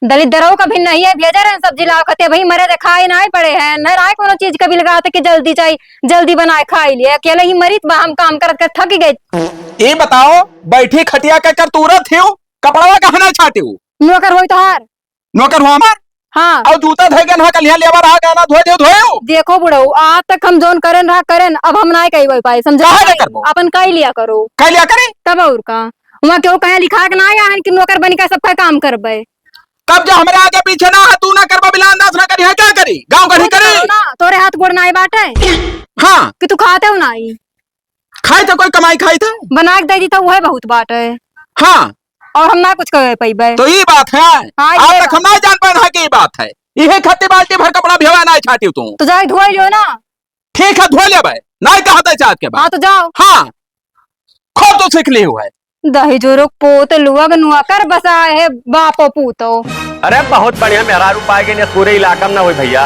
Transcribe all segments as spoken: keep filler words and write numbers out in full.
दलित दरऊ का भी नहीं है, भेजे रहे सब्जी लाओ, कहते भाई मरे देखाई नहीं पड़े हैं, न राय कोनो चीज का भी लगाते कि जल्दी चाहिए, जल्दी बनाए खाई लिए, अकेले ही मरीत बा, हम काम करत करत थक गए। ये बताओ, बैठी खटिया के कर तुरत हियो, कपड़वा काहे ना छाटियो? नौकर होई तोहार। नौकर हो हमार? हाँ। और जूता धोए गए ना, कल यहाँ लेबर आ गए ना, धोए दे, धोए हो? देखो बुढ़ऊ, आज तक हम जौन करेन रहा करेन, अब हम ना कही पाए, समझे? काहे ना करबो? अपन कही लिया करो। कही लिया करे? तब और का? वहाँ केहू कहे लिखा के ना आया है कि नौकर बन के सबका काम करबे। तब जो हमरे आगे पीछे ना है, तू ना करबा, बिलान दास ना करी है, क्या करी? गाँव गढ़ी खुद करी? करो ना, तोरे हाथ गोड़ नाई बाटे। हाँ। कि तू खाते हो नाई। खाई था कोई कमाई खाई था? बना के दे दी था, वह बहुत बाटे। हाँ। और हम ना कुछ कहे पइबे। तो ई बात है। हाँ, आज ये तक हम बात। ना जान पाए ना कि ई बात है। इहे खातिर बाल्टी भर कपड़ा भेवा ना छाटी तू। तो जाई धोई लियो ना। ठीक है, धो लेबे, नहीं कहते चाहत के बाद। हाँ, तो जाओ। हाँ, खूब तो सीख ली हुआ है। दही जोरो पोत लुअग नुआ कर बसाए है बापो पूतो। अरे, बहुत बढ़िया मेहरारू पाए गए, पूरे इलाका में ना होई भैया।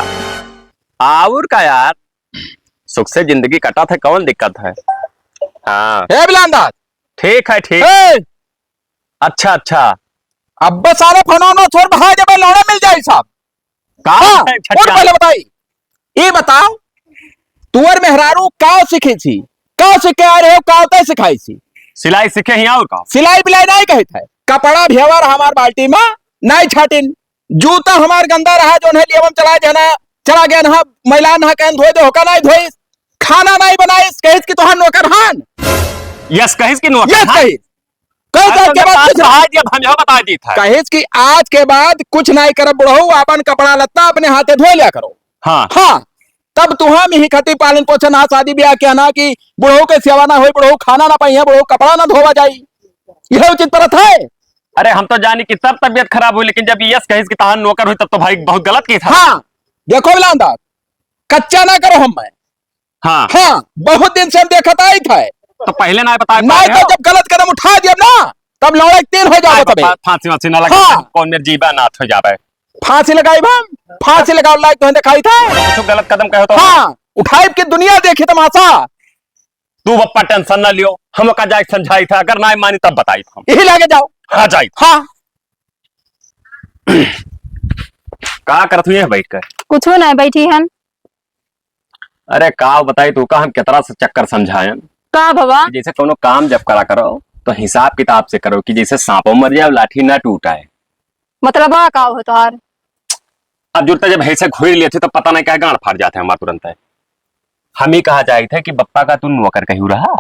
और का यार, सुख से जिंदगी कटत है, कौन दिक्कत है? हाँ। ए बिलांदाज। ठीक है, ठीक। ए! अच्छा, अच्छा। अब्बे सारे फोन वोन छोड़, भाग जाबे, लौड़ा मिल जाई साहब। का हाँ, है, छटका? और पहले बताई, ये बताओ, तुअर मेहरारू का सीखे छी, का सीख के आ रहे हो, का तय सिखाई छी? सिलाई सीखे ही और का? सिलाई बिलाई नहीं कहे थे, कपड़ा भेवर हमार बाल्टी में नहीं छाटिन, जूता हमार गंदा रहा, जो है लेवम चला जाना, चला गया ना, मैला ना कहन धोए दे, होका नहीं धोइस, खाना नहीं बनाइस, कहिस कि तोहार नौकर हान। यस, कहिस कि नौकर यस, हान। कहिस। कहिस आज आज के बाद बात कुछ बता दिया, हम यहाँ बता दी था। कहिस कि आज के बाद कुछ नहीं करब बुढ़ऊ, अपन कपड़ा लत्ता अपने हाथे धोए लिया करो। हाँ। हाँ, तब तुहा में ही खती पालन पोषण ना, शादी ब्याह किया ना कि बुढ़ऊ के सेवा ना होई, बुढ़ऊ खाना ना पाई है, बुढ़ऊ कपड़ा ना धोवा जाई, यह उचित परत है? अरे हम तो जानी कि सब तबियत खराब हुई, लेकिन जब यस कहिस कि तहार नौकर हुई तब तो भाई बहुत गलत की था। हाँ, देखो बिलांदाज, कच्चा ना करो हम मैं। हाँ। हाँ, बहुत दिन से हम देखत आई था। तो पहले ना बताए ना पाए तो हो। जब गलत कदम उठा दिया ना, तब लौड़ा के तीन हो जाओ आए तबे। बाबा, फांसी वांसी ना लगा, हाँ। कौन मेरे जीवा नाथ हो जावे। फांसी लगाई हम, फांसी लगाओ लायक तो दिखाई था। कुछ गलत कदम कहे तो हाँ, उठाई के दुनिया देखी तमाशा। तू बप्पा टेंशन ना लियो, हम ओका जाए समझाई था, अगर ना मानी तब बताई था। यही लागे जाओ। हाँ जाई। हाँ। का करत हुई है बैठ कर? कुछ ना, बैठी हन। अरे का बताई तू का, हम कितना से चक्कर समझायन। का बाबा? जैसे कोनो काम जब करा करो तो हिसाब किताब से करो कि जैसे सांपो मर जाए लाठी ना टूटाए। मतलब आ का हो तोहार? अब जुड़ता जब ऐसे घुर लेते तो पता नहीं क्या गांड फाड़ जाते हमार तुरंत है। हम ही कहा जाए थे कि बप्पा का तू नौकर कहू रहा।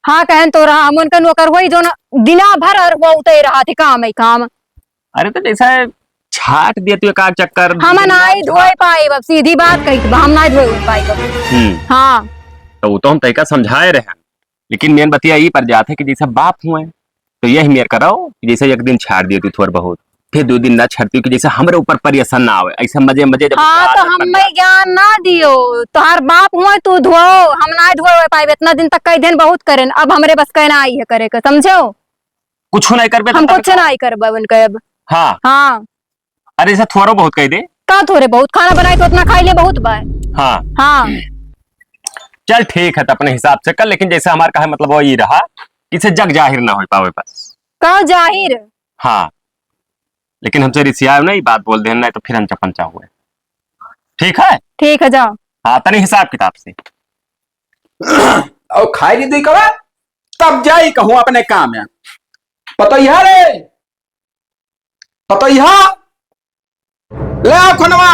हाँ कहन तो रहा, हम उनका नौकर वही जो ना दिना भर और वो उतरे रहा थे काम ही काम। अरे तो जैसे छाट दिए तू एक आध चक्कर हम नाई धोए पाए, अब सीधी बात कही तो हम नाई धोए पाए। हम्म। हाँ। तो वो तो हम तरीका समझाए रहे हैं, लेकिन मेन बतिया ई पर जात है कि जैसे बाप हुए तो यही मेर कराओ कि जैसे एक दिन छाड़ दियो तू थोड़ बहुत, फिर दो दिन ना छाड़ती कि जैसे हमरे ऊपर परेशान ना आवे, ऐसे मजे मजे जब हाँ, तो हमें ज्ञान ना दियो, तोहार बाप हुए तू धोओ, हम ना धोए पाए, इतना दिन तक कई दिन बहुत करें, अब हमरे बस का ना आई है करे के, समझो? कुछ नहीं करबे हम कुछ नहीं करबे उनके अब। हाँ। हाँ। अरे इसे थोड़ो बहुत कह दे। का थोड़े बहुत? खाना बनाए तो उतना खाई ले, बहुत बा। हाँ। हाँ। चल ठीक है, तो अपने हिसाब से कर, लेकिन जैसे हमार कहे मतलब वो ये रहा कि इसे जग जाहिर ना हो पावे बस। का जाहिर? हाँ, लेकिन हमसे रिसियाओ नहीं, बात बोल दे, नहीं तो फिर हम चपन चाहुए। ठीक है? ठीक है, जाओ। हाँ, तनी हिसाब किताब से। और खाई ली दुई कवा, तब जाई कहूँ अपने काम है। पतोहिया रे, पतोहिया, ले आ खुनवा।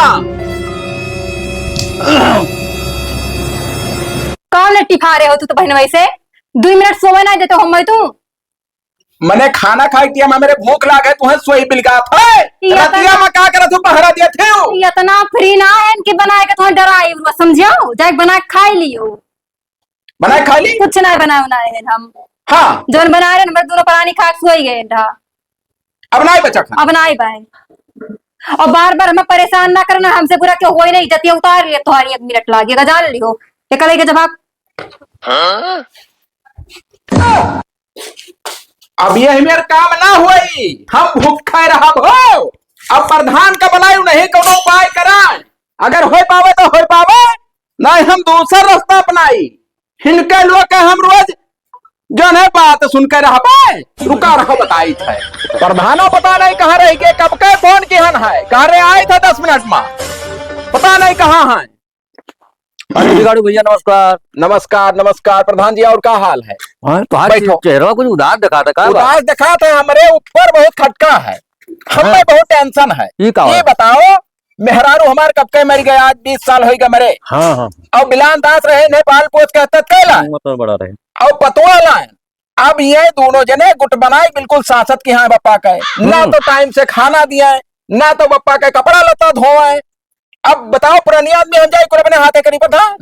कौन टिफा रहे हो तू तो बहन वैसे? दुई मिनट सोवे ना देते हो मैं तू। मने खाना खाई टिया में मेरे भूख लागे, तुहे सोई बिलगात है। ये रतिया इतना में का करत हो, पहरा दिया थे हो। ये इतना फ्री ना है इनके बनाए के, तुहे डराई उरुआ समझो, जाए बना के खाई लियो। बनाए खा ली? कुछ ना बनाए, बनाए हैं हम। हाँ। जौन बनाए रहे, हमरे दोनों प्राणी खा के सोई गए रहा। अब नाई बचा खाना? अब नाई बाए। और बार बार हमें परेशान ना करना, हमसे बुरा क्यों होई नहीं, जतिया उतार लिए तुम्हारी एक मिनट लागी, अगर जान लियो। ये कल के जब आप हाँ? अब ये मेर काम ना होई, हम भूखे रहब हो। अब प्रधान का बनाई नहीं कोनो उपाय कराए, अगर हो पावे तो हो पावे, नहीं हम दूसर रास्ता अपनाई। हिनके लोग के हम रोज जौन है बात सुन के रहबे, रुका रहो बताई थे। प्रधानो पता नहीं कहाँ रह गए, कब के फोन किहन है। कह रहे आए थे दस मिनट में, पता नहीं कहाँ हैं। अरे बिगाड़ू भैया, नमस्कार। नमस्कार, नमस्कार प्रधान जी, और का हाल है? हाँ, तो आज बैठो। चेहरा कुछ उदास दिखाता का बा? उदास दिखाता है, हमरे ऊपर बहुत खटका है, हमें हाँ। बहुत tension है। ये का ये है? बताओ, मेहरारू हमार कब के मर गए, आज बीस साल होइगा मरे। हाँ, हाँ। और बिलान दास रहे, इन्हें पाल पोस के हत्या कैला। वो तो बड़ा रहे। और पतुआ लाए, अब ये दोनों जने गुट बनाए बिल्कुल सांसद के यहाँ बप्पा का है। ना हम्म। तो time से खाना दिया है, ना तो बप्पा का कपड़ा लत्ता धोआ है। अब बताओ, पुरानी आदमी हम जाए कुल अपने हाथे करी प्रधान।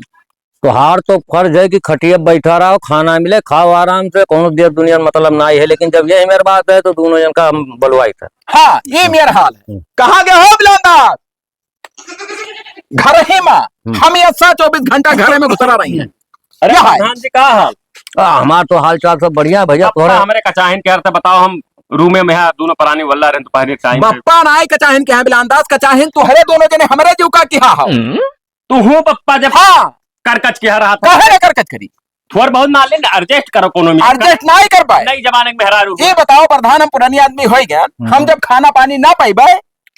तोहार तो फर्ज है कि खटिया बैठा रहो, खाना मिले, खाओ आराम से, कोनो देश दुनिया में मतलब ना है, लेकिन जब यही मेर बात है तो दोनों जन का हम बलवाई था। हाँ, ये मेर हाल है। हम्म। कहाँ गए हो बिलान दास? घर ही में। हम्म। हम ऐसा चौबीस घंटा घर में घुसरा रही हैं। अरे यह है। प्रधान जी, का हाल? आ, हमार तो हाल चाल सब बढ़िया है भैया, बप्पा तोहरा? हमरे कचाहिन के अर्थ बताओ, हम रूमे में है, दोनों परानी वल्ला रहे, तो पहले कचाहिन के बप्पा नाई कचाहिन के हैं, बिलान दास कचाहिन तोहरे दोनों जने हमरे जीव का किहा हो। हम्म। तू हूँ बप्पा जब हाँ। करकच किहा रहा था। काहे रे करकच करी? थोड़ बहुत मान ले, adjust करो कोनो में। Adjust नाई कर पाए। नई जमाने के मेहरारू। ये बताओ प्रधान, हम पुरानी आदमी होई गए, हम्म। हम जब खाना पानी ना पाइबे,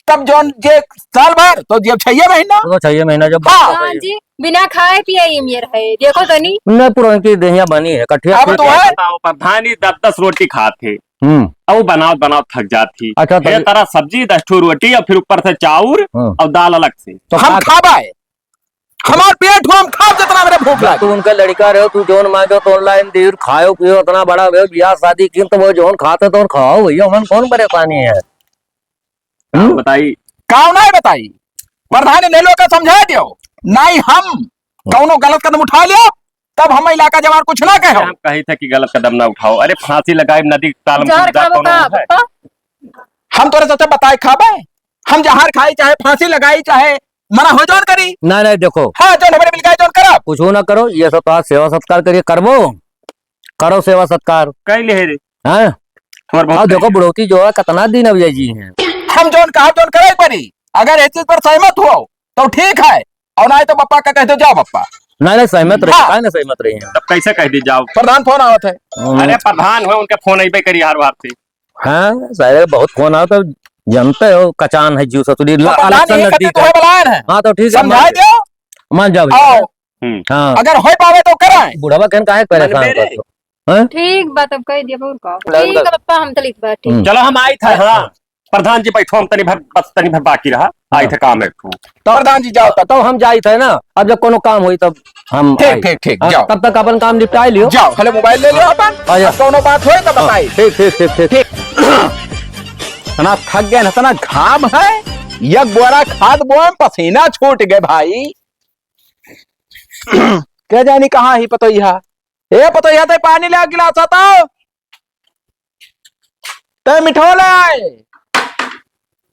तब जौन जे साल भर, तो जब छह महीना। तो छह महीना जब हाँ। प्रधान जी, बिना खाए पिए ये मेर है, देखो तनी। नहीं, पुरान की देहिया बनी है, कठिया अब तो है। बताओ, प्रधान जी दस दस रोटी खात थे। हम्म। अब वो बनावत बनावत थक जात थी। अच्छा, तो ये तरह सब्जी, दस ठो रोटी और फिर ऊपर से चाउर हाँ। और दाल अलग से। तो हम का खाबे, हमार पेट हो, हम खाब जितना मेरे भूख जब लागे। तू उनका लड़का रहो, तू जौन मांगो तो online दे, खायो पियो, इतना बड़ा रहो, बियाह शादी की तो वो जौन खाते तो खाओ भैया, हमन कौन परेशानी है? हम्म? बताई। काव नाई बताई? प्रधान ने लोग का समझा दियो, नाई हम कौनो गलत कदम उठा लियो, तब हम इलाका जवार कुछ ना कहो। हम कही थे कि गलत कदम ना उठाओ। अरे फांसी लगाई नदी ताल में जहर कूद जा, खाबो कौनो का है? बप्पा? हम तोरे से बताए खाबे, हम जहर खाई चाहे फांसी लगाई चाहे मना हो जौन करी। नहीं, नहीं, देखो। हाँ, जौन हमरे मिल गए जौन करब। कुछ ना करो, ये सब तो आज सेवा सत्कार करिए, करबो, करो सेवा सत्कार। कई ले रे। हाँ? हमार बहुत हाँ, देखो, कई। बुढ़ौती जो है, कितना दिन अब ये जी हैं। हम जौन कहा, जौन करे परी। अगर इस चीज पर सहमत हो, तो ठीक है, और नहीं तो बप्पा का कह दो, "जाओ बप्पा।" नहीं, नहीं, सहमत रही, हाँ। काहे ना सहमत रही हैं? तब कैसे कह दी, "जाओ"? प्रधान फोन आवत है। हम्म। अरे, प्रधान हो, उनके फोन अइबे करी हर बार से। हाँ, सारे बहुत फोन आवत है, जानते हो, कचान है, जीव ससुरी, तो प्रधान, election ये नजदीक कहते है। तुम्हें बुलाए हैं। हाँ, तो ठीक है, समझा मान दो। मान जाओ भैया। आओ। हम्म। हाँ। अगर हो पावे तो कराएं। बुढ़वा कहन काहे परेशान मनबे रे। करते हो? हैं? ठीक बा, तब कह दिया, और का? ठीक है, बप्पा, हम चलित बा, ठीक। हम्म। चलो, हम आइत है, हाँ। प्रधान जी, बैठो, हम तनी भर, बस तनी भर बाकी रहा, आई हाँ। थे काम है एक ठो। तो प्रधान जी, जाओ तब। तो हम जाइत है ना, अब जब कोनो काम होई, तब हम ठीक, आई। ठीक, ठीक, हाँ, जाओ। तब तक अपन काम निपटाई लियो। जाओ, हेलो, मोबाइल ले लियो अपन। हाँ, जाओ। अब कोनो बात होई, तब हाँ, बताई। ठीक, ठीक, ठीक, ठीक। ठीक। इतना थक गए ना, इतना घाम है, एक बोरा खाद बोए में पसीना छूट गए भाई। के जानी कहाँ ही पतोहिया। ए पतोहिया, ते पानी ले आ गिलास आता। ते मिठो ले आए।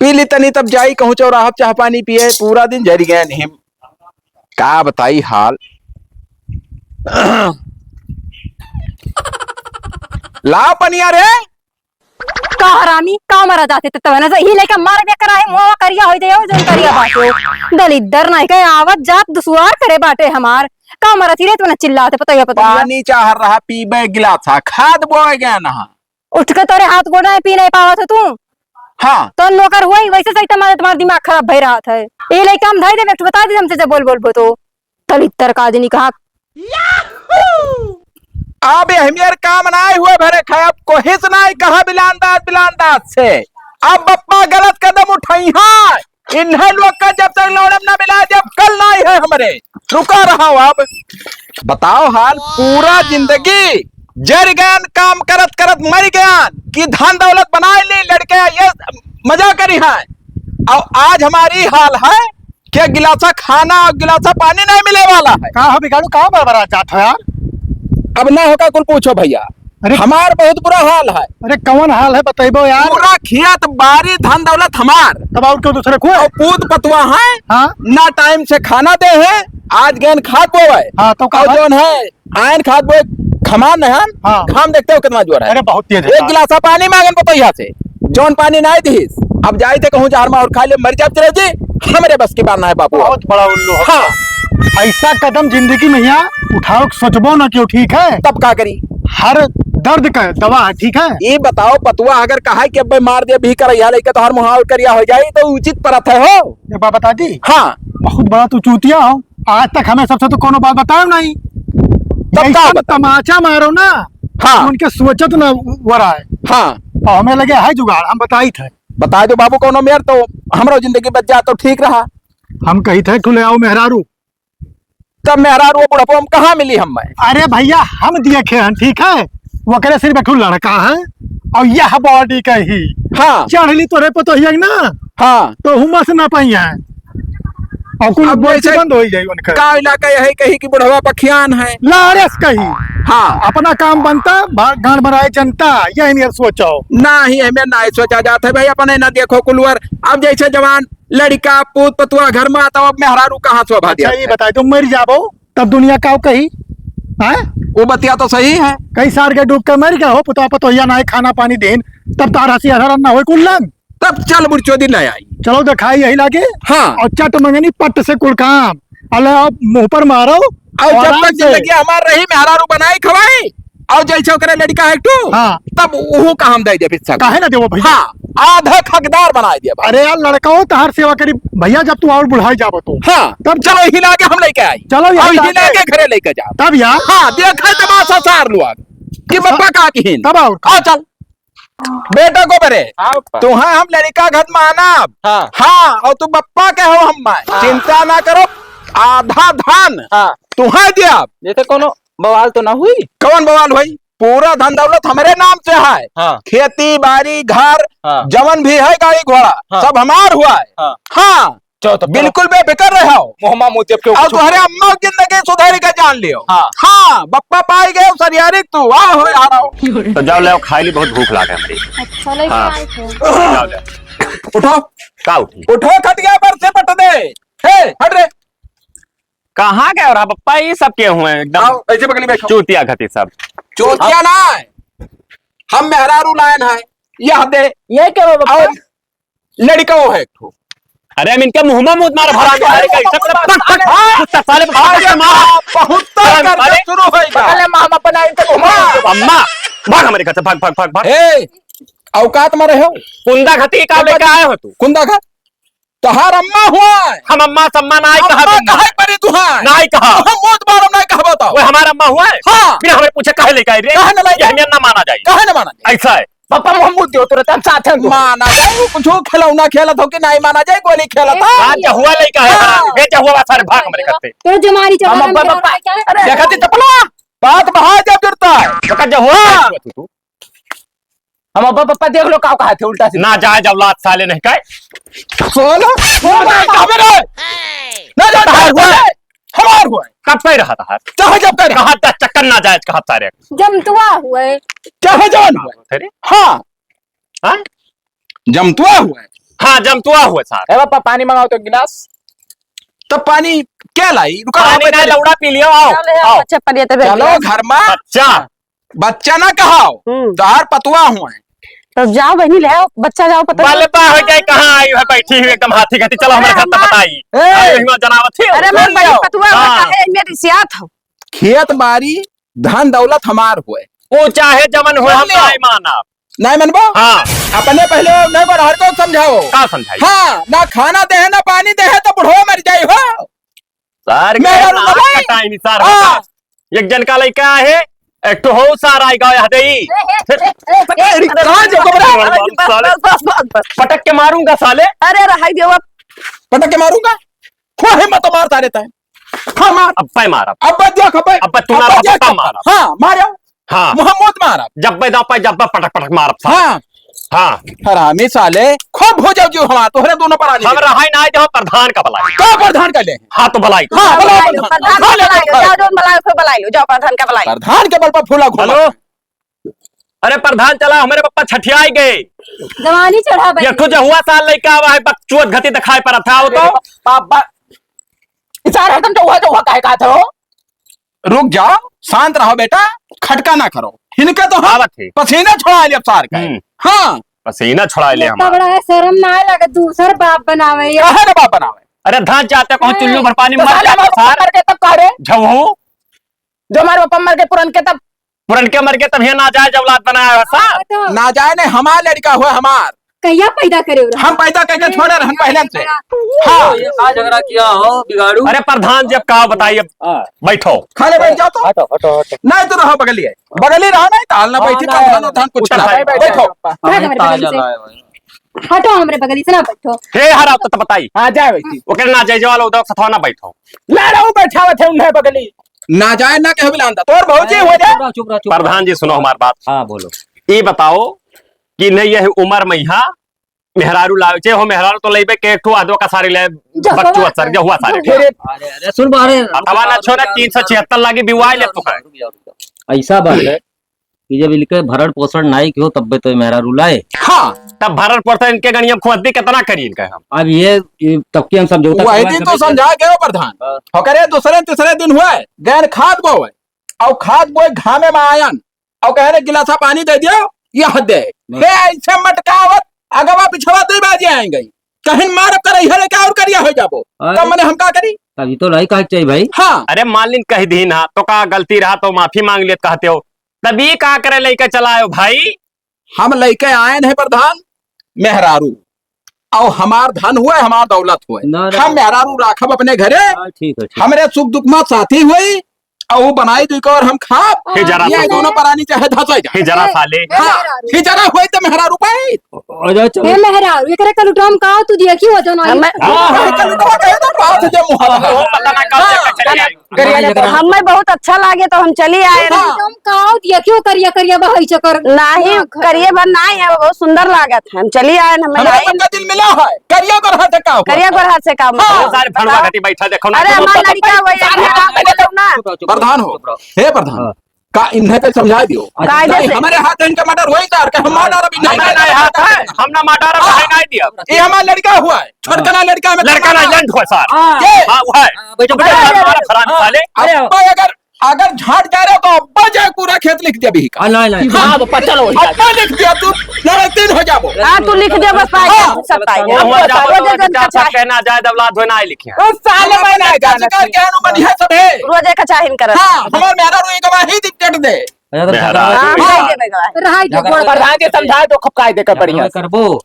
पी ली तनी, तब जाई कहूँ चौराहा चाह पानी पिए। पूरा दिन जरी गए नहीं। का बताई हाल। ला पनिया रे। का हरामी, का मरा जाते ते तबे ना से ही लइका मार बे करा है, मुंहवा करिया होई जाए, जौन करिया बाटे। दलिद्दर नहीं कहे आवत जात दुसुआर करे बाटे हमार। का मरा थी रे, तू ना चिल्लाते, पता ही है, पता ही है। पानी चाह रहा, पीबे गिलासा, खाद बोए गया ना। उठ के तोरे हाथ गोड़ नहीं पी नहीं पावत हो तू। हाँ। तो नौकर हुआ ही, वैसे सही तुम्हारे, तुम्हारा दिमाग खराब भई रहा था। ये लइका हम धई दे, बता दे हमसे जब बोल बोल बो तो। दलिद्दर का आदमी कहाँ। अब यह मेर काम नाई हुए भरे खाए, अब कोहिस नाई कहा बिलान दास, बिलान दास से। अब बप्पा गलत कदम उठाइहाँ। इन्हें लोग का जब तक लौड़म ना मिला, जब कल नाई है हमरे। रुका रहा अब। बताओ हाल, पूरा जिंदगी जर गैन, काम करत करत मर गैन, कि धन दौलत बनाए ली, लड़के ये मजा करी है। और आज हमारी हाल है कि गिलासा खाना और गिलासा पानी नहीं मिले वाला है। का हो बिगाड़ू, का बड़बड़ा जात हो यार? अब ना होगा कुल पूछो भैया, अरे हमार बहुत बुरा हाल है। अरे कौन हाल है बतैबो यार? पूरा खेत बारी धन दौलत हमार। तब और क्यों दूसरे को? और पूत पतुआ है, हाँ? ना टाइम से खाना दे है, आज गैन खाद बोवे। हाँ, तो का और है? जौन है, आयन खाद बोए, घाम न है, हाँ। घाम देखते हो कितना जोर है। अरे, बहुत तेज है। एक गिलासा पानी मांगन पतोहिया से, जौन पानी नाई दिहिस। अब जाई थे कहूँ जहर माहौर खा ले, मर जाब चले जी, हमरे बस की बात ना है बाबू। बहुत बड़ा उल्लू हो। हाँ। ऐसा कदम जिंदगी में यहाँ उठाओ, सोचबो ना क्यों, ठीक है? तब का करी? हर दर्द का दवा है, ठीक है? ये बताओ, पतुआ अगर कहा कि अब्बे मार दे, अभी करैया लइके तोहार मुँह और करिया हो जाई, तो उचित परत है हो? ये बात बता दी। हाँ। बहुत बड़ा तू चूतिया हो, आज तक हमें सबसे तो कोनो बात बतायो नहीं। तब का ऐसा बताई? तमाचा मारो ना, हाँ। उनके सोचत ना वराए। हाँ। और हमें लगे है जुगाड़, हम बताई थे। बता दो बाबू, कोनो मेर तो हमरो जिंदगी बच जा तो ठीक रहा। हम कही थे, "खुले आओ मेहरारू।" तब मेहरारू बुढ़पो हम कहाँ मिली हम मैं? अरे भैया, हम देखे हन, ठीक है, ओकरे सिर्फ एक ठो लड़का है और यह बॉडी का ही। हाँ। चढ़ली तोरे पतोहिया के ना, हाँ। तो हुमस ना पाई है। और कुल अब बोल जैसे बंद हो जाई उनका। का इलाका यही कही कि बुढ़वा पखियान है। लारस कही। हाँ। अपना काम बनता, भा-, गांड बनाए जनता, यही नहीं सोचो। ना ही हमें ना ही सोचा जाता है भाई, अपने ना देखो कुलवर। अब जैसे जवान लड़का, पूत, पतुआ घर में आता, अब मेहरारू कहाँ शोभा अच्छा, दिया? ये बताए, तुम मर जाबो, तब दुनिया का कही? हैं? वो बतिया तो सही है। कई सार के डूब के मर गए हो, पुतवा पतोहिया ना है, खाना पानी देन, तब तार हंसी हजारा ना होए कुल्लन। तब चल बुढ़चोदी ले आई। चलो दिखाई यही लागे। हाँ। और चट मंगनी पट से कुल काम। अले आप मुंह पर मारो और जब आराम तक से। जिंदगी हमार रही, मेहरारू बनाई खवाई, और जैसे ओकरे लड़का है एक ठो, हाँ। तब उहू का हम दे दे हिस्सा। काहे ना देवो भैया? हाँ, आधा हकदार बनाए दिया भाई। अरे यार, लड़का हो तहार सेवा करी भैया, जब तू और बुढ़ाई जाबो तो। हाँ, तब चलो हिला के हम लेके आई। चलो यार, और हिला के घरे लेके जाओ। तब यार। हाँ, देखा तमाशा सार लोग कि बप्पा का किहिन। तब और। आ चल। बेटा को बरे, हाँ, बप्पा। तुहा हम लड़का घर मानब। हाँ। हाँ, और तू बप्पा के हो हम माय। हाँ। चिंता ना करो, आधा धन हाँ। तुहा दिया। जैसे कोनो बवाल तो ना हुई? कौन बवाल हुई? पूरा धन दौलत हमरे नाम से है। हाँ। खेती बाड़ी, घर, हाँ। जवन भी है, गाड़ी घोड़ा, हाँ। सब हमार हुआ है। हाँ। हाँ। चलो तो बिल्कुल बेफिक्र रहो। मोहमा मोती अब क्यों और कुछ तुम्हारे अम्मा की जिंदगी सुधारी का जान लियो। हाँ। हाँ, बप्पा पाई गए सरियारी तू, वाह हो यार। तो जाओ ले, खाई ली, बहुत भूख लागे हमरी। अच्छा, लेके हाँ। आए थे। जाओ ले। उठो। का उठी? उठो, खटिया पर से पट दे। हे, हट रे। कहाँ गए रहा बप्पा? ये सब के हुए एकदम आओ, ऐसे बगली बैठो। चूतिया घटी सब। चूतिया ना है, हम मेहरारू लायन है, यह दे। ये क्या हुआ बप्पा? और लड़का वो है एक ठो। अरे हम इनके मुंह में मूत मार भरा दे, अरे कैसे पक, पक, पक, कुत्ता साले, पक, पक, मार। बहुत साले। शुरू होएगा। पकड़ ले, मामा बनाए इनके मुंह में। अम्मा, भाग हमारे घर से, भाग, भाग, भाग, भाग। ए, औकात में रहो। कुंदा घटी का लेके आए हो तू? कुंदा घट? तोहार अम्मा हुआ है। हम अम्मा सम्मा नाई कहा अम्मा तुम। कहे परी तुहार। नाई कहा। हम मौत मारम नाई कहा बताओ। वो हमारा अम्मा हुआ है। हाँ। बिना हमें पूछे काहे लेके आई रे? काहे ना लाई ये हमें ना माना जाए। काहे ना माना जाए? ऐसा है। पापा मोहम्मद दियो तुरंत हम साथ हैं तो। माना जाए, वो कुछ खिलौना खेलत हो कि नाई माना जाए, गोली खेलत हो। आज जहुआ लेके आए हाँ। हमारा। ये जहुआ सारे भाग हमारे करते। तो जमारी हम जमाना अब्बा में पापा। क्या है? देखा थी चपला। बात बहा जब जुड़ता है। देखा जहुआ। हाँ। तू, तू। हम अब्बा पप्पा देख लो का कहा थे उल्टा सीधा। नाजायज औलाद साले नहीं कहे। सोलो, सोलो, कहाँ पे रहे? नाजायज बाहर हुआ। हमार हुआ। कब पे रहा था? चाहे जब पे रहा। कहा था चक्कर नाजायज कहा सारे। जमतुआ हुआ। चाहे जवन हुआ। अरे। हाँ। हाँ? जमतुआ हुआ। हाँ, जमतुआ हुआ सार। ए बापा, पानी मंगाओ तो गिलास। तब पानी क्या लाई? रुका, पानी आप ना, इधर। लौड़ा पी लियो, आओ, चलो, आओ। बच्चा पलिया तबे चलो, गिलास। घर में। बच्चा। बच्चा ना कहाओ, हम्म। तोहार पतुआ हुआ है। तो जाओ बहनी, ले आओ, बच्चा जाओ, पतुआ। बलबा हो जाए, कहाँ आई है बैठी हुई एकदम हाथी घाटी, चलो हमारे अरे घर तो अम्मा। बताई। ए। आई हुआ जनावत थी। अरे अम्मा, सुन बड़ी लियो। पतुआ हुआ हाँ। है, इनमें रिसियात हो। खेत बाड़ी, धन दौलत हमार हुए। वो चाहे जमन हुए, हम सुन लियो। नहीं मानब। नहीं मनबो? हाँ। अपने पहले नहीं बरहर को समझाओ। का समझाई? हाँ, ना खाना दे है, ना पानी दे है, तो बुढ़वा मर जाई हो। सार के मेरा नाक रुपया। कटाई नहीं, सार हाँ। बता। एक जन का लइका है, एक ठो हो सार आई गाँव यहाँ दे ही। ए, ए, ए, ए, ए, अरे, कहाँ जाओ, घबरा? बस, बस, साले। बस, बस, बस, बस। पटक के मारूंगा, साले। अरे, रहाई देवा। पटक के मारूंगा? हो हिम्मत तो मार, साले तय। हाँ, मार। अब पे मार, अब। अब देख, अब। अब तू ना अब रहा, देख। तब मार। हाँ, मार आओ। हाँ। मुँह मौत मारब। जब पे दाँव पे, जब पे पटक पटक मारब साले। हाँ। हाँ। हरामी साले, खूब हो जाओ जो हमार, तोहरे दोनों पर आ जाए। हम रहाई ना, जो प्रधान का बलाई। का प्रधान का ले? हाँ, तो बलाई। हाँ, हाँ, बलाई बलाई लो, प्रधान। प्रधान हाँ, का ले बलाई लो, प्रधान। जाओ, जोन बलाई, फिर बलाई लो, जाओ, प्रधान का बलाई लो। प्रधान के बल पर फूला घूमा। हेलो? अरे प्रधान चला, हमारे पप्पा छठियाई गए। जवानी चढ़ा बे। ये खुद हुआ साल लइका आवा है, बकचोद घटी दिखाई पड़त है, वो तो। बाप, बाप। इशारा हरदम जो हुआ, जो हुआ, काहे कहा था वो? रुक जाओ, शांत रहो बेटा, खटका ना करो। इनका तो हम आवत है। पसीना छुड़ा ले अब सार का। हम्म। हाँ। पसीना छुड़ा ले इतना हमारा। बड़ा है, शर्म ना आए लगे, दूसर बाप बनावे ये। काहे रे बाप बनावे? अरे धान चाहते कौन हाँ। चुल्लू भर पानी तो मर साले जाता हमारे सार। मर के तब कह रहे? झवहू। जो हमारे बाप मर के पुरन के तब पुरनके मर गए तब ये नाजायज औलाद बनाया है सार। हाँ, तो ना जाए ने, हमार लड़का हुआ, हमार। कहिया पैदा करे हो रहा? हम पैदा करके छोड़े रहन पहले से। हाँ। ये का झगड़ा किया हो बिगाड़ू? अरे प्रधान जी, अब का बताइए, अब हाँ। बैठो। खाले बैठ जाओ तो। हटो, हटो, हटो। नहीं तो रहो बगलिए, बगली रहो, नहीं तो हाल ना हाँ, बैठी, ना, प्रधान ना, उधान कुछ उठा ना। भाई, बैठो। बैठो। हमें ताजा लाए भाई। हटो हमरे बगली से ना बैठो। हे हरा तो, तो बताई। हाँ, जाए बैठी। ओकरे नाजायज वाला उधर सथवा ना बैठो। ला रहा हूँ, बैठावत है उन्हें बगली। नाजायज ना कहे बिलांदा, तोर भौजी हाँ, हो जाए। चुप रहो, चुप रहो, चुप रहो। प्रधान जी, सुनो हमार बात। हाँ, बोलो। ई बताओ कि नहीं, यह उम्र में यहाँ मेहरारू लावे, जे हो मेहरारू तो लेबे के, एक ठो आदो का सारी ले, जहुआ बच्चू असर, सारी। जहुआ सारी। फिर अरे, अरे, सुन बा, अरे, अथवा ना छोड़ा, तीन सौ छिहत्तर लागी, बिवाई ले तू है। रुक जाओ, रुक जाओ। ऐसा बात है कि जब इनके भरण पोषण नाई के हो, तब भी तो ये मेहरारू लाए। हाँ। तब भरण पोषण इनके गणिया खुआती कितना करी इनका हम? अब ये, ये तब की हम समझौता वही करवा दिन के तो बैठे। समझा गए हो प्रधान। हाँ। ओकरे दूसरे तीसरे दिन हुआ है, गैन खाद बोए, और खाद बोए घामे में आयन, और कहे रे गिलासा पानी दे दियो, यह दे। बस। हे ऐसे मटकावत, अगवा पिछवा दे बाजे आएंगे। कहीं मार करे, इहे लेके और करिया हो जाबो। अरे। तब मने हम का करी? तभी तो लाई कहे के चाहिए भाई। हाँ। अरे मान लिन कह दीन हा, तो का गलती रहा तो माफी मांग लेत कहते हो। तब ई का करे लेके चला आयो भाई? हम लेके आए हैं प्रधान मेहरारू, और हमार धन हुए, हमार दौलत हुए। ना, ना। हम मेहरारू राखब अपने घरे, हाँ, ठीक है, ठीक। हमरे सुख दुख में साथी हुई, और वो बनाई दुई कौर हम खाब। हे जरा ये सा दोनों ले। परानी चाहे धंसा जाए। हे जरा सा ले। हाँ, मेहरारू। हे जरा हुए तो मेहरारू पाई। अरे चलो। हे मेहरारू, एकरे कलुटवा में का तू देखी हो जौन आई? हमें हाँ, हाँ, कलुटवा कहे तो बात है मुहावरा। वो पता ना कब हाँ। चले आए। करिया ले तो। हमें बहुत अच्छा लागे तो हम चली आए ना। हाँ। हम काव दिया क्यों करिया करिया बहई चकर। नाही, ना कर। करिए बन नाही है, बहुत सुंदर लागत है। हम चली आए ना, हमें हमारा आई। सबका दिल मिला है। करिया गोरहर से का हुआ? करिया गोरहर से का हुआ? हाँ। बहुत सारे फड़वा बताओ। घटी बैठा देखो ना, अरे, हमार लड़का वही है, चुप रहो, ना। चुप रहो, चुप रहो। प्रधान हो। चुप रहो। हे प्रधान। हाँ। का इन्हें के समझा दियो। कायदे नहीं, से। हमारे हाथ इनका मर्डर वही सार, का हम मार डालब, नहीं, नहीं, नहीं, हाथ है, हम ना मार डालब, हाँ। नहीं, नहीं दिया। ये हमारा लड़का हुआ है, छोटकना हाँ। लड़का में लड़का ना, लंड हुआ सार। हाँ। ये? हाँ, वो है। हाँ, बैठो, बैठो। हमारा फरान हाँ। साले। अरे। अब्बा अगर, अगर झाट जा रहे हो तो अब्बा जाए पूरा खेत लिख दिया भी का। हाँ, नहीं, नहीं। हाँ। हाँ, वो पता लो, अब्बा लिख दिया तू, लड़ाई तीन हो जाबो। हाँ, तू लिख दे बस, पाए हाँ। सब पाए। वो वो जाबो वो तो जगन चार का साल चाहे। कहना जाए, दौलाद होए ना लिखिया। वो साले हमारे बना चाचा का क्या नु बनिया सब है। रोजे का चाहिन करत। हाँ, हमार मेहरा रोई गवाही दिक्कत दे। अच्छा, तो मेहरा झगड़ा हाँ, रोई। हाँ, ये देवे गवाही। रहाई दे, झगड़ा गोड़ प्रधान जी समझाए दो, खपकाए दे कर झगड़ा बढ़िया। करबो।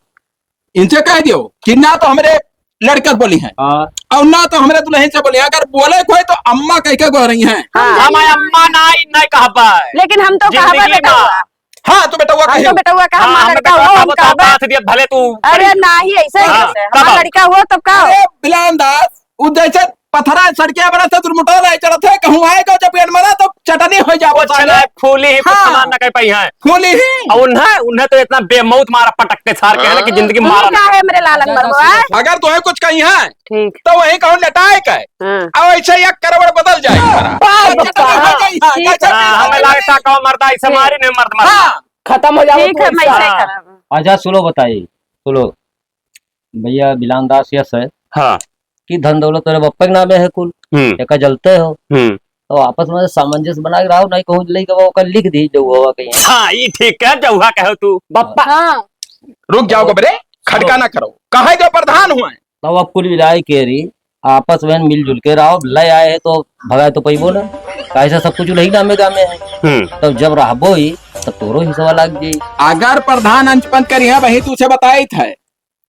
इनसे कह दियो कि ना तो हमरे लड़के से बोली हैं हाँ। और ना तो हमरे दुल्हन से बोली हैं। अगर बोले कोई तो अम्मा कह के गोहरई हैं। हाँ। हम अम्मा नाई, नाई कहबा। लेकिन हम तो जिंदगी कहबा में। बेटवा। हाँ, तो बेटवा हम कहे। तो बेटवा कहा, हाँ, हमार हम लड़का बेटवा हो, हम कहबो तो कहबा। बात दिया, भले तू अरे नाही, ऐसे हाँ, कैसे? तब हमार आओ। लड़का हो, तब का हो? अरे, बिलान दास, उ जैसे पथरा सड़के बना से दुर्मुटो रहे चढ़त है, कहूँ आए तो जब पेट मरा तो चटनी हो जाबो कुछ साले। ना, फूली ही, कुछ हाँ। सामान ना कह पाई हैं। फूली ही। और उन्हें, उन्हें तो इतना बेमौत मारा पटक के सार के है ना कि जिंदगी में तू मारा ना। का है मेरे लालन मरबो, हाँ? अगर तुम्हें कुछ कही है, ठीक। तो वही कहूँ लटाए के। हाँ। और ऐसे एक करोड़ बदल जाए। हाँ, हाँ, हाँ, हाँ, हाँ, हाँ, हाँ, हमें लगता कहो मर्दा, ऐसे हाँ। मारी नहीं मर्द मरना। हाँ। खत्म हो जाओ ठीक तू है, मैं ऐसा। ऐसे ही हाँ। करांगा। अच्छा, सुनो बताई, सुनो। भैया, बिलान दास यस है हाँ। कि धन दौलत तोरे बप्पा के नामे है कुल, हम्म। एका जलते हो। हम्म। तो आपस में सामंजस्य बना के रहो, नहीं कहूँ लइके वो ओकर लिख दी, जौहवा कहीं। हाँ, ई ठीक है, जौहा कहो तू। बप्पा। हाँ। रुक जाओ गबरे, खटका ना करो। कहे जो प्रधान हुआ है। तो अब कुल मिलाए के री, आपस में मिलजुल के रहो, ले आए हैं तो भगाए तो पैबो ना। कैसे सब कुछ उलही नामे गामे है। हम्म। तब जब रहबो ही, तब तोरो हिस्सा लाग जाई। अगर प्रधान अंच पंच करी है, वही तुझे बताइत है,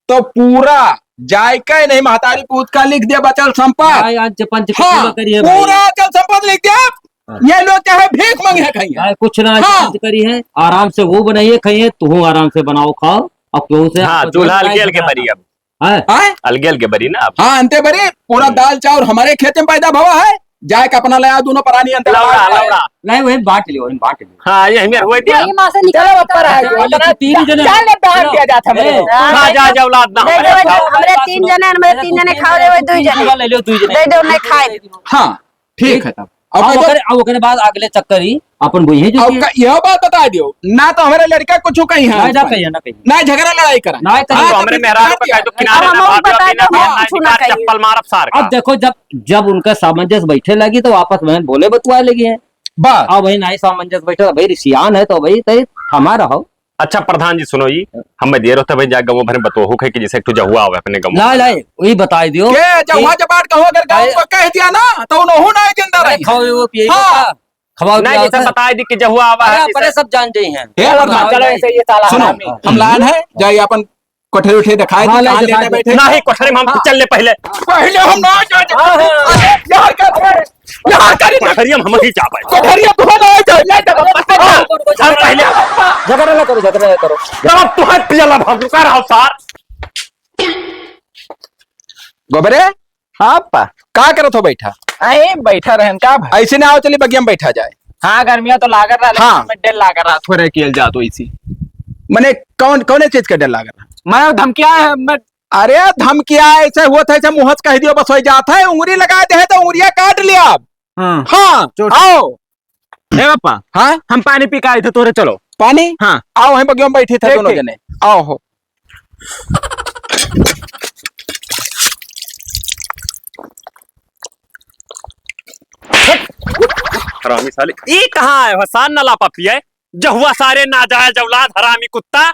तो पूरा जायका ही नहीं, महतारी पूत का लिख दिया बचल संपत्ति। भाई, अंच पंच हाँ, पूरा करिए भाई। पूरा बचल संपत्ति लिख दिया। हाँ। ये लोग चाहे भीख मांगे खाइए। भाई, कुछ ना हाँ। अंच करी है, आराम से वो बनाइए, खाइए, तू आराम से बनाओ, खाओ, अब केहू से हाँ, आपस में चूल्हा लड़ाई अलगे अलगे झगड़ा बरी अब। हैं? हैं? अलगे अलगे बरी ना अब। हाँ, अंते बरी, पूरा हम्म। दाल चाउर हमारे खेत में पैदा भवा है, जाए के अपना ले आओ दोनों परानी अंते लौड़ा, बना के। लौड़ा। नहीं, वही बांट लियो, वही बांट लियो। हाँ, ये हमें हुए दिया। वही माँ से निकाल चलो, ऊपर आ गया। चलो, तीन जने। चल, ले, बांट दिया जाता है। ए, हाँ, जा, जा, औलाद ना दे दो, हमारे। हमरे तीन जने, हमरे तीन जने खाओ रे, वही दुई जने। ले लो, दुई जने। दे दो, नहीं खाए। हाँ, ठीक है तब। अब अब वो ओकरे, अब ओकरे बाद अगले चक्कर ही अपन बोइहे जो अब कि का-, यह बात बता दियो, ना तो हमारे लड़का कुछ कहीं है ना, ना कहीं, ना कहीं। ना झगड़ा लड़ाई करा। ना कहीं। हाँ, तो हमरे तो मेहरारू पे कह दो, किनारे अब ना हम भाग, बता दो, ना हम कुछ ना कहीं। चप्पल मारब सार का। अब देखो, जब, जब उनका सामंजस्य बैठे लगी, तो आपस में बोले बतुआ लगी है। बस। अब वही नहीं सामंजस्य बैठे, भाई रिसियान है, तो भाई, तय हमारा हो। अच्छा प्रधान जी, सुनो जी, हमें देर होता भाई, जा गाँव भर में बतोहू है कि जैसे एक ठो जहुआ आवे अपने गाँव ला, में। ला, वही बताई दियो के जहुआ कि जब बात कहो, अगर गाँव अरे को कह दिया ना, तो उन्होंने नहीं जिंदा अरे रही। खाओ, वो पिए हाँ। का। खवाओ नहीं, पियाओ जैसे थे। बताए दी कि जहुआ आवा अरे, है, अपने जैसे सब जान जाई हैं। ए, हाँ, प्रधान, चलो, ऐसे ये साला सुनो, हरामी। हम लान है, जाइए अपन कोठरी उठरी दिखाए हाँ, दी, ले कहाँ दिखाए लेने दी। बैठे? नहीं, कोठरी में हम हाँ। चल ले पहले। पहले हम ना जाए। हाँ, हाँ। अरे, यहाँ का, यहाँ का नहीं। कोठरी में हम ही जाबे। कोठरी में तू ना जाए, ले जा, बस हाँ, जा। हम पहले। झगड़ा ना करो, झगड़ा ना करो। तब तुम्हें पियला हम रुका रहो सार। गोबरे? हाँ, पा। का करत हो बैठा? अरे, बैठा रहन का भाई? ऐसे ना आओ, चली बगिया में बैठा जाए। हाँ, गर्मियाँ तो लागत रहा, लेकिन हाँ। हमें डर लागत रहा, थोड़े कियल जात वैसी। मने कौन, कौने चीज का डर लागत रहा? मैं धमकिया है, मैं अरे, धमकिया ऐसे हुआ था, ऐसे मुँह से कह दियो, बस हो जात है, उंगली लगा दे है तो उंगलिया काट लिया। हाँ। हाँ, चोट। आओ। ए पापा, हाँ? हम पानी पी के आए थे, तोरे चलो। पानी? हाँ। आओ, हम बगिया में बैठे थे ठीक, दोनों ठीक। जने। आओ हो। हरामी साले, ई कहाँ है? हसान नला पपिया है। जहुआ सारे नाजायज औलाद, हरामी कुत्ता।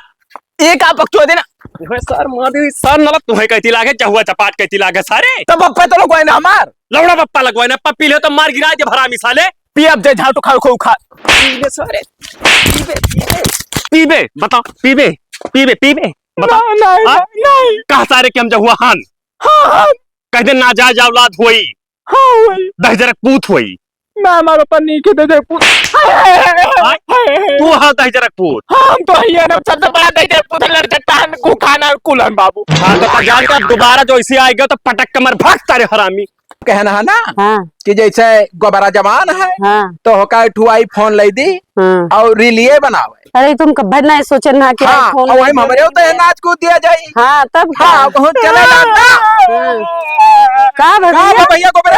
ई का बकचोदी ना? ओए सार मार दी, सार नला तुम्हें कहती लागे, जहुआ चपाट कहती लागे सारे। तब बप्पा तो लगवाए ना हमार। लौड़ा बप्पा लगवाए ना, पप्पी ले तो मार गिरा दे हरामी साले। पी अब जे झाटू खाओ, खाओ, खा। पीबे सारे, पीबे, पीबे। पीबे, बताओ, पीबे, पीबे, पीबे, बताओ। ना, नहीं, हाँ? नहीं, नहीं। कहा सारे कि हम जहुआ हान। हाँ, हाँ। कह दे नाजायज औलाद होई। हाँ, होई। दहिजरक पूत होई। ना, हमार ऊपर नहीं के दहिजरक पूत। हाँ? तू हाँ दहिजरक पूत। हाँ, हम तो ही है ना, सबसे बड़ा दहिजरक पूत है, लड़का टान को खाना कुलन बाबू। हाँ, तो का जान के दोबारा जो इसे आएगा तो पटक के मर भाग तारे हरामी। कहना है ना हाँ। कि जैसे गोबरा जवान है, हाँ। तो होका एक ठो iPhone ले दी हाँ। और रीलिये बनावे। अरे, तुम कब्बे नहीं सोचे ना कि हाँ, iPhone और वही ले हमरे दे। होते हैं, नाच कूद दिया जाए। हाँ, तब हाँ, का? बहुत चले ना। हाँ। का का भैया? बा भैया गोबरे?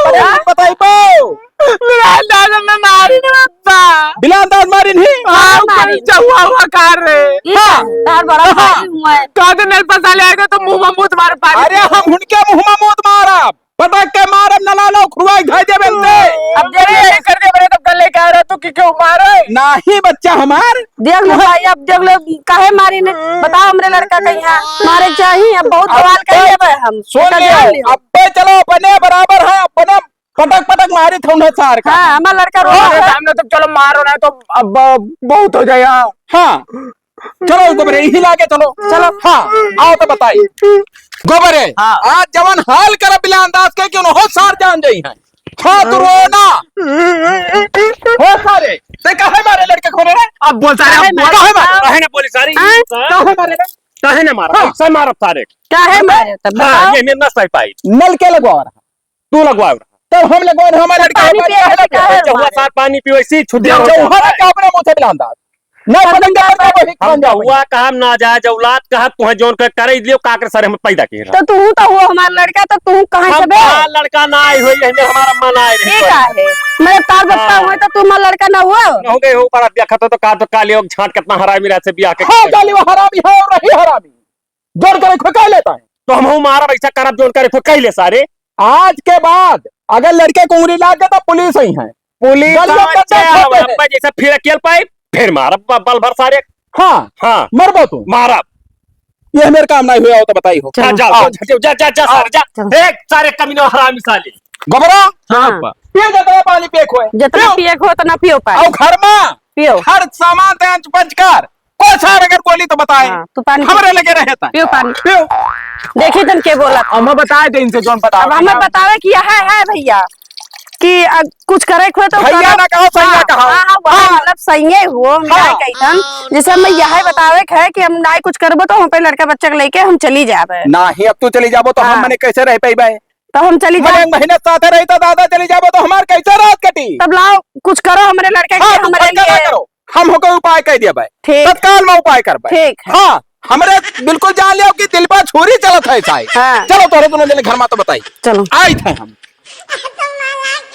अरे, हम बताई पाओ। बिलान दास में मारी ना बप्पा। बिलान दास मारी नहीं? हाँ, हाँ, मारी। चहुआ हुआ कार रे। ई हाँ। तार बड़ा हाँ। भाई हुआ है। का दिन नहीं पता ले आएगा तो मुंह में मूत मार पानी। अरे, हम उनके मुंह में मूत मारब। पटक के मारब, नला लो, खुरवाई खाई देबे ते। अब देख ले, अरे, कर दे बड़े, तब कल लेके आ रहा तू कि क्यों मारे? नाही बच्चा हमार। देख लो भाई, अब देख लो, काहे मारी ने? बताओ, हमरे लड़का का यहाँ मारे चाही, अब बहुत अब बवाल कर लेबे हम। सुन एका ले, जान लियो। अब्बे चलो, अपने बराबर है, अपने पटक पटक मारी था उन्हें सार का। हाँ, हमार लड़का रो हाँ, रहा है। सामने तो चलो मारो ना, तो अब बहुत हो जाए। हाँ। चलो, गोबरे, यही लागे, चलो। चलो। हाँ, आओ तो बताई। गोबरे, हाँ। आज जवन हाल करब बिलान दास के कि उन्हों सार जान जाई हैं। हाँ, तू रो ना। हो सारे, ते काहे मारे लड़के को रे? अब बोल सारे, काहे मारे? काहे ना बोली सारी? हाँ? काहे मारे रे? काहे ना मारा? हाँ। ऐसा मारब सारे। काहे मारे तब हाँ, बताओ? ये मेरे ना सही पाई। नल के लगवा रहा? तू लगवाओ। तब हम लगवाओ ना, हमारे लड़का पानी है, पिए पानी के है, काहे जब हुआ मारे? साथ पानी पियो, इसी छुट्टी जब हो जब हुआ जाता ना है। कापड़े मुझे बिलान दास। ना हम पतंग का पतंग वही हम खान जाओ। हुआ कहा, नाजायज औलाद कहा, तुम्हें जोन कर, करे लियो, का कर सारे हम पैदा किए रहा। तो तू तो हुआ हमार लड़का, तो तू कहाँ हम से बे? कहाँ लड़का ना आए हो, यही में हमारा मन आए रहे ये तो। का है? मेरे तार बप्पा हाँ। हुए तो तू हमार लड़का ना हुआ? हो गए हो, पर अब देखा तो, तो का तो का लियो, छाट कितना हरामी रहा से बियाह के हाँ, गाली वो हरामी है और रही हरामी। जोर करे खुद कह लेता है। तो हम हूँ मारा वैसा करब, जोर करे खुद कह ले सारे। आज के बाद अगर लड़के को उंगली लाग गए तो पुलिस ही है। पुलिस गलियों में बच्चा देख लेते हैं। अब्बा जैसे फिर अकेल पाए, फिर मारब ब-, बल भर सारे। हाँ, हाँ। मरबो तू। मारब। ये मेरे काम नहीं हुआ हो तो बताई हो। चलो। जा, जा, आओ। जा, जा, जा, जा, आओ। सारे, जा। चलो। ए, सारे कमीने हरामी साले। गोबरा? हाँ। हाँ। पियो जितना पानी पिए खोए। जितना पियो। पिए खोए उतना पियो पानी। आओ घर में। पियो। हर सामान ते अंच पंच कर। कोई सार अगर बोली तो बताए। हाँ, तू पानी पी। हमरे लगे रहे ता। पियो पानी। पियो। देखी तन के बोलत। अब हम बताए दे इनसे जोन बताओ। अब हमें बतावे कि यह है, है भैया, कि, अ, कुछ करे खोए तो भैया करो। ना कहो, सैया हाँ, कहो। हाँ, हाँ, वहाँ हाँ। मतलब सैये हुओ, हम हाँ। नाई कहितन। जैसे हमें यह बतावे के है कि हम नाई कुछ करबो तो हम पे लड़का बच्चा के लेके हम चली जाबे। नाही, अब तू चली जाबो तो हम हाँ। मने कैसे रह पइबे? तो हम चली मने जाब। एक महीने साथे रही तो दादा चली जाबो तो हमार कैसे रात कटी? तब लाओ, कुछ करो हमरे लड़का के, हाँ, तू हमरे धक्का ना लिए। करो। हम होके उपाय कह दिया भाई। ठीक। तत्काल में उपाय करबे। ठीक है। हाँ, हमरे बिल्कुल जान लियो कि दिल पर छुरी चलत है साई। हाँ। चलो तोहरे दोनों जने घर में तो बताई। चलो। आई थे हम।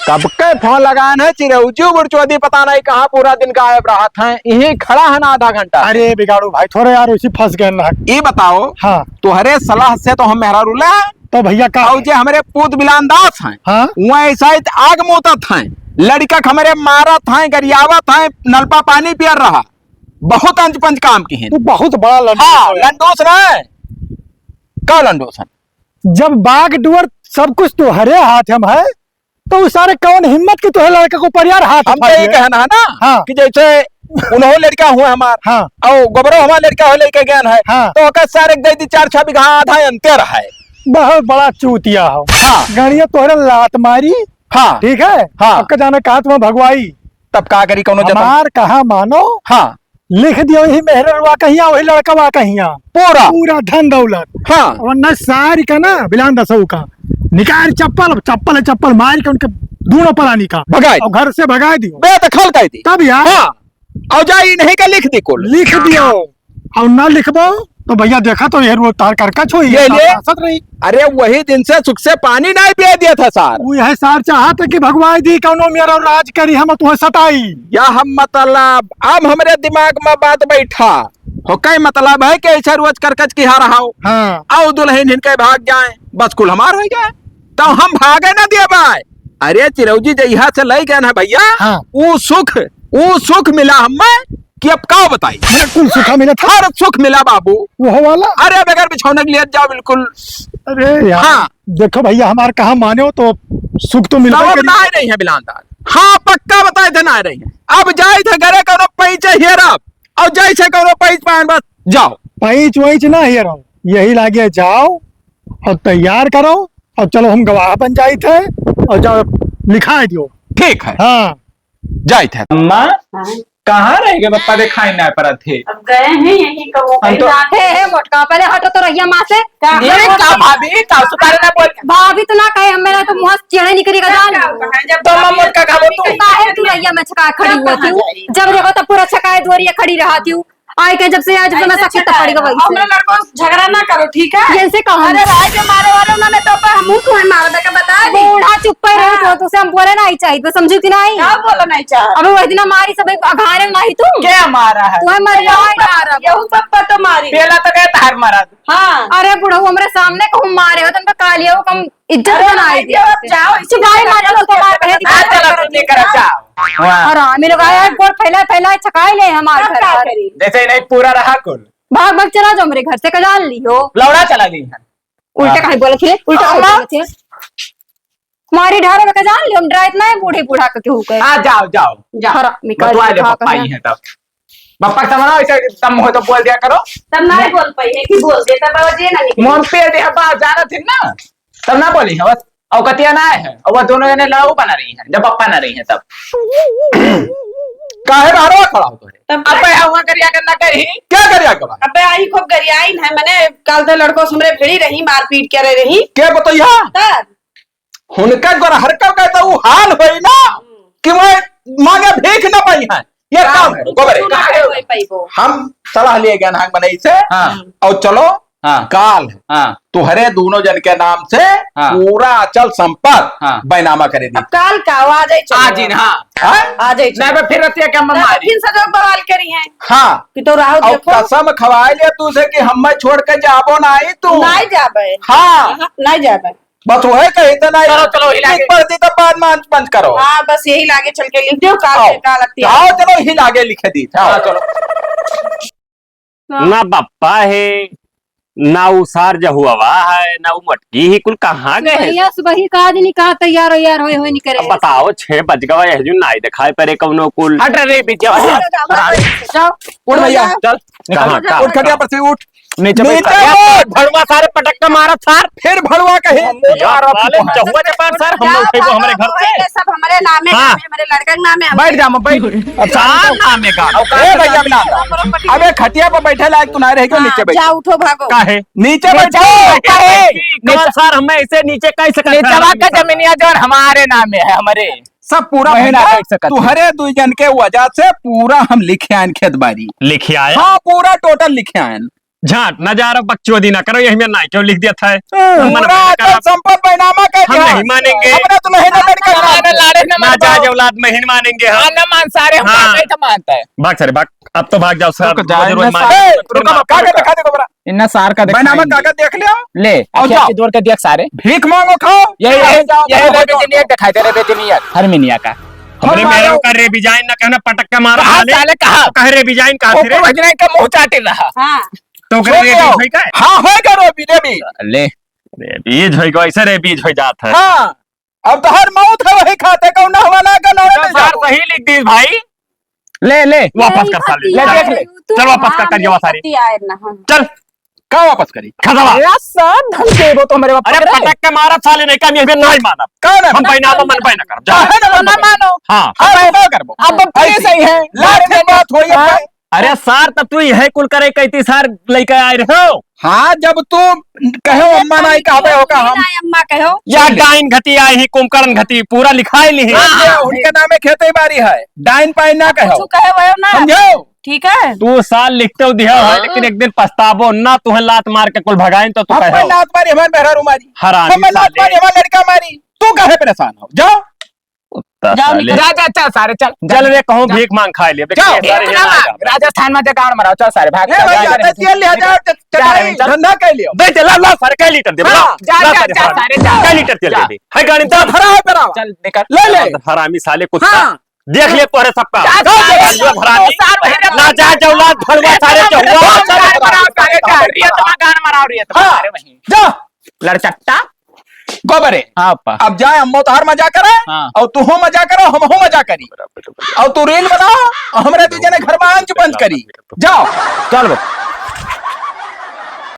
कब के फोन लगान है चिरौजू बुरचोदी पता नहीं कहाँ पूरा दिन गायब रहत हैं। यहीं खड़ा है ना आधा घंटा। अरे बिगाड़ू भाई थोड़ा यार उसी फंस गए ना। ये बताओ। हाँ। तोहरे सलाह से तो हम मेहरारू ला तो भैया का और है? जे हमरे पूत बिलान दास हैं, हाँ? वो ऐसा ही आग मोतत हैं, लड़का के हमरे मारत हैं, गरियावत हैं, नलपा पानी पियर रहा, बहुत अंच पंच काम की हैं। तू बहुत बड़ा लंडोस हाँ, है। लंडोस ना है। का लंडोस है? जब बाग डुअर सब कुछ तोहरे हाथ में है, तो उ सारे कौन हिम्मत कि तोहे लड़का को परियार हाथ हम उठा तो ये दिए? कहना है ना हाँ। कि जैसे उन्हों लड़का हुआ हमार, हाँ। और गोबरो हमार लड़का हो लेके गया है, हाँ। तो ओकर सारे के दे दी चार छह बीघा आधा अंतर है। बहुत बड़ा चूतिया हो। हाँ। गणिया तोहरे लात मारी। हाँ। ठीक है? हाँ। ओकर जाने कहा तुम्हें भगवाई। तब का करी कौनो जतन? हमार कहा मानो। हाँ। लिख दियो यही मेहररुआ कहिया, वही लड़कवा कहिया। पूरा? पूरा धन दौलत। हाँ। वरना सारी का ना, बिलान दसऊ का। निकाल चप्पल, चप्पल है, चप्पल मार के उनके दोनों परानी का। भगाई। और घर से भगाई दियो। बेदखल कर दी। तब यार। हाँ। और जा इन्हीं का लिख दी कुल। लिख दियो। और ना लिखबो, तो भैया देखा तो ये रोज तार करकच होई, ये तार ले। हंसत रही। अरे वही दिन से सुख से पानी नहीं पिए दिया था सार। वो यह सार चाहत है कि भगवाई दी कौनो मेरा राज करी हम तुम्हें सताई। या हम मतलब अब हमरे दिमाग में बात बैठा हो, कई मतलब है कि ऐसा रोज करकच की हार हाओ। हाँ। आओ दुल्हन इनके भाग जाए, बस कुल हमार हो जाए, तो हम भागे ना दिए बाय। अरे चिरौजी जइहा से लई गए ना भैया, हाँ। ऊ सुख, ऊ सुख मिला हमें कि अब का बताई। मने कुल सुखा मिला था? हर सुख मिला बाबू। वो वाला? अरे बगैर बिछौना के लिए जाओ बिल्कुल। अरे यार, हाँ। देखो भैया, हमार कहा मानो तो सुख तो मिलबे तब करी। ना रही है बिलान दार। हाँ, पक्का बताए थे ना रही है। अब जाए थे घरे कौनो पैंच हेरब, और जैसे कौनो पैंच पान बस जाओ। पैंच वैंच ना हेरो, यही लागे जाओ और तैयार करो और चलो हम गवाह बन जाई थे और जाओ लिखाए दियो। ठीक है। हाँ। जाई थे। अम्मा, हाँ। कहाँ रह गए पप्पा, दिखाई ना पड़त थे। अब गए हैं यहीं का वो हम कहीं तो जाके हे, हे, मोटका, पहले हटो तो रहिया माँ से। का? ये का भाभी, का सुतारे ना बोल। भाभी तो ना कहे, हम मेरा तो मुँह से चेहरा निकलेगा, जान लो। कहाँ जब तो अम्मा मोटका का बोल तू। काहे तू रहिया में छका खड़ी हुआ थी? जब देखो तब पूरा छकाए दोरिया खड़ी रहा थी। आए के जब से आज जब से मैं ऐसे सखी तब पड़ी गई। हमरा लड़कों से झगड़ा ना करो, ठीक है? जैसे कहो। अरे राय के मारे वाले उन्होंने तो पर हमहू तुम्हें मार दे के बता दी। बूढ़ा चुप पे रहो, हाँ। तो तुझसे हम बोले नहीं चाहिए, तो समझू कि नहीं? क्या बोला नहीं चाह? अबे वही दिन मारी सब अघारे नहीं तू। क्या मारा है? तुम्हें मर जाए यार अब। यहू पप्पा तो मारी। पेला तो गए तार मारा। हाँ। अरे बुढ़ऊ हमरे सामने कहूँ मारे हो, तुम तो कालिया हो, कम इज्जत अरे बनाई भाई, दिया। अब जाओ, इसी चुपाई बात मार लो, तो मार कहे आ, चलो, तुम लेकर अब जाओ। वाह। और हमें लोग आया, गोड़ फैला, फैला, छकाई ले हमारे अब घर का पर। करी? जैसे ही नहीं पूरा रहा कुल। भाग, भाग, चला जाओ मेरे घर से, कजाल लियो। लौड़ा चला गई है। उल्टा हाँ। काहे बोलत है? उल्टा काहे अम्मा। बोलत है? मारी ढारा में कजाल लियो, हम डराइत ना है बूढ़े बूढ़ा के केहू के। हाँ, जाओ, जाओ। जा। हरा, निकाल बतवा ले, दिखा पप्पा कहे। ही है तब। पप्पा के सामने ऐसे तब मुँह तो बोल दिया करो। तब ना ही बोल पाई है कि बोल दे, तब आवाज ये ना निकले। मुँह पे दे, बा, जाना थी ना। तब ना बोली है, बस। और कतिया ना है, और वो दोनों जने लड़ाऊ बना रही हैं, जब पप्पा ना रही हैं तब। काहे बाहर खड़ा हो तो है? तब अबे हुआ करिया करना कही। क्या करिया करना? अबे आई खूब गरियाइन है, मने काल तो लड़कों से हमरे भिड़ी रही, मारपीट करे रही। क्या बताइया? तब? हुनका गोरहर का कहता वो हाल होई ना कि मैं मांगे भीख ना पाई है। ये का काम है, गोबरे। का है, वही पाइबो। हम सलाह लिए गए नाग मनई से। हाँ। और चलो, हाँ। काल हाँ। तुहरे दोनों जन के नाम से हाँ। पूरा अचल संपत्ति हाँ। बैनामा करे दी। अब काल का, वो आ जाए, चलो। आज ही ना। हाँ? आ जाए, नहीं, चलो। बे फिर रतिया के अम्मा ना, मारी। फिर सजो बवाल करी है। हाँ। कि तो राहु और देखो। कसम खवाए ले तू से कि हम छोड़ के जाबो नहीं तू। नहीं जाबे। हाँ। हाँ, नहीं जाबे। बस वही कही तो नहीं। चलो, चलो, हिला एक के। बार दी तो बाद में बंद करो। हाँ, बस यही लागे चल के लिख दो, काल आओ। के काल अत्ती जाओ, है। चलो, यही लागे लिख दी। हाँ, चलो। ना बप्पा है, ना उ सार जहुआवा है, ना उ मटकी ही, कुल कहाँ गए? भैया, सुबह ही का दिन का तैयार हो यार, होए, होए, नहीं करे। अब बताओ, छह बज गवा, यह जो नाई दिखाई पड़े कौनो कुल। हट रे, पीछे हट। जाओ, उठ भैया। चल, निकल। कहाँ, कहाँ, उठ, खटिया पर से उठ। नीचे बैठ। नीचे उठ। भड़वा सारे पटक के मारत सार। फिर भड़वा कहे। हम यार, साले चहुआ के पास सार, हम ना उठेबो हमरे घर से। सब हमरे नामे, हाँ। नामे, हमरे लड़का के नामे, बैठ जा, मैं बैठ। अब सार नामे का। ए भैया, बिना। अबे खटिया पर बैठे लायक तू ना रह गयो, हाँ, नीचे बैठ। जा, उठो, भागो। काहे? नीचे बैठो। काहे? कमल सार, हमें इसे नीचे कैसे कर नीचवा का जमीनिया जो हमारे नामे है, हमरे। सब पूरा महीना भैया, बैठ सकत है। तुहरे दुई जन के वजह से पूरा हम लिखे आयन खेत बारी। लिखे आया? हाँ, पूरा total लिखे आयन। झाट ना जा रहा, बकचोदी ना करो, यही में नाई क्यों लिख दिया था? हाँ। मन पूरा में कर अचल संपत्ति बैनामा कर हम दिया। नहीं मानेंगे। हमने तो नहीं ना लड़का ना माने। लाड़े ना ना मानता जाए हो। औलाद में ही मानेंगे हम। हाँ, ना मान सारे, हम हाँ। नहीं तो मानता है। भाग सारे, भाग। अब तो भाग जाओ सर, रुक जा, रोज रोज इन्ना मार सार, ए, रुक रुक जा, जा, कागज रुक जा। दिखा दे, घबरा। इन्ना सार का दिखा बैनामा दे। कागज देख लियो। ले, और आखिर जाओ। के जोड़ के देख सारे। भीख मांगो खाओ। यही, यही, जाओ, यही जाओ, रे जाओ। बेजनियत दिखाई दे, रे बेजनियत, हर मिनिया का। हमरे हम मारो। मेरे को रे बिजाइन ना कहना, पटक के मारा कहाँ साले। साले, कहाँ? कहे रे बिजाइन कहाँ थे रे? ऊपर भजनाई का मुंह चाटे रहा। हाँ। तो करे सुन रे लो। बीज होई का? हाँ, होई का रे बीज, रे बीज। ले, रे बीज होई का, ऐसे रे बीज होई जात है। हाँ। अब तोहर मौत है वही खाते, कौन हवाला का नाम तो ले सार जाओ। सही लिख दीस भाई। ले, ले। वापस कर साले। ले, देख ले। चल वापस कर, कर ये सारे। चल। का वापस करी? खसवा। अरे सार, धन देबो तो हमरे बाप अरे पकड़े। पटक के मारब साले, नहीं का, नहीं, नहीं मानब। कौन है? हम बहिना तो मन बहिना करब। जा। काहे ना मन ना बहिना? मानो। हाँ। अब का करबो? अब पुलिस आई है। लाख के बात होई है। हाँ। अरे सार, तब तू यह कुल करे कहती सार, लइके आए रहो। हाँ, जब तू कहो अम्मा नहीं कहबे हो का हम? नहीं, अम्मा कहो। या डाइन घती आई ही, कुंभकर्ण घती, पूरा लिखाई ली ही। हाँ, ये उनके नामे खेते बारी है, डाइन पाइन ना कहो। कुछ कहे वयो ना। समझो? ठीक है। तू सार लिखते हो दिया है, हाँ। लेकिन एक दिन पछताबो ना, तुहे लात मार के कुल भगाइन तो तू हम कहो। लात मारी, हमारे मेहरारू मारी। हरामी हमें लात साले। मारी, हमारा लड़का मारी। तू काहे परेशान हो? जाओ। कुत्ता जाओ साले। निकल। जा, जा, चल सारे, चल। चल रे, कहूँ जा। भीख मांग खाए ले। जाओ। देख, ये सारे भीख ना यहाँ मांग। राजस्थान में जगाड़ मराओ, चल सारे, भाग, ए चल, भैया, जा, जा, जा, तेल लिया, जा, जा, जा, जा, जा, जा। धंधा कर लियो। दे, दे, ला, ला, सारे, कै लीटर दे, हाँ, ला, जा, ला, जा, सारे, जा, हाँ। सारे, जा। कै लीटर तेल जा। दे दे। है गाड़ी में जा, भरा है, भरावा। चल, निकल। ले ले। हरामी साले कुत्ता। हाँ। देख ले तोहरे सबका। जा, जा, सारे, जा, हरामी। सारे, वही ना जा, जा, औलाद भड़वा सारे, जा, जा, हुआ। जा, सारे, जा, सारे, जा, रियत में गान मराओ, रियत में, हाँ। सारे वही। जा। लड़चट्टा। गोबरे। हाँ, पा। अब जाए, हम तोहार मजा करे, हाँ। और तू हो मजा करो, हम हो मजा करी। और तू रील बनाओ, और हमरे दू जने घर में आंच बंद करी। जाओ। चल बे।